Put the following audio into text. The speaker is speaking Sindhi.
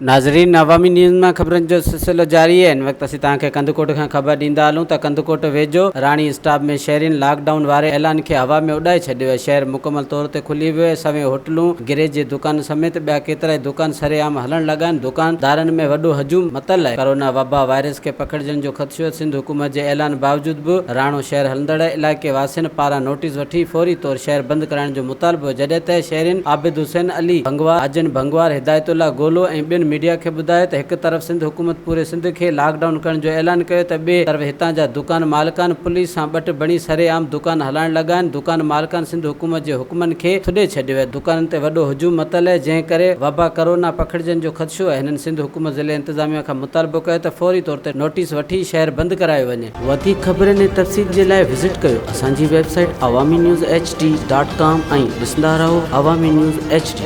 ناظرين عوامي نيوز مان خبرن جو سلسلو جاري آهي هن وقت اسين توهان کي ڪنڌڪوٽ کان خبر ڏيندا هلون ته ڪنڌڪوٽ ويجهو راڻي اسٽاپ ۾ شهرين لاڪ ڊائون واري اعلان کي هوا ۾ اڏائي ڇڏيو آهي شهر مڪمل طور تي کلي ويو آهي سوين هوٽلون گريج جي دڪانن سميت ٻيا ڪيترائي دڪان سرعام هلڻ لڳا آهن دڪاندارن ۾ وڏو هجوم متل آهي ڪرونا وبا وائرس کي پکڙجڻ جو خدشو سنڌ حڪومت جي اعلان باوجود به راڻو شهر هلندڙ علائقي واسين پاران نوٽيس وٺي فوري طور شهر بند ڪرائڻ جو مطالبو جڏهن ته شهرين عابد حسين علي ڀنگوار، حاجن ڀنگوار، هدايت الله گولو ۽ ٻين ميڊيا کي ٻڌايو ته هڪ طرف سنڌ حڪومت پوري سنڌ کي لاڪ ڊائون ڪرڻ جو اعلان ڪيو ته ٻئي طرف هتان جا دڪان مالڪان پوليس سان ٻٽ بڻي سري عام دڪان هلائڻ لڳا آهن، دڪان مالڪان سنڌ حڪومت جي حڪمن کي ٿڏي ڇڏيو آهي، دڪانن تي وڏو هجوم متل آهي جنهن ڪري وبا ڪرونا پکڙجڻ جو خدشو آهي، هنن سنڌ حڪومت ضلعي انتظاميا کان مطالبو ڪيو ته فوري طور تي نوٽيس وٺي شهر بند ڪرايو وڃي. وڌيڪ خبرن ۽ تفصيل جي لاء وزٽ ڪيو اسان جي website Awami news H D dot com ۽ ڏسندا رهو عوامي نيوز ايڇ ڊي.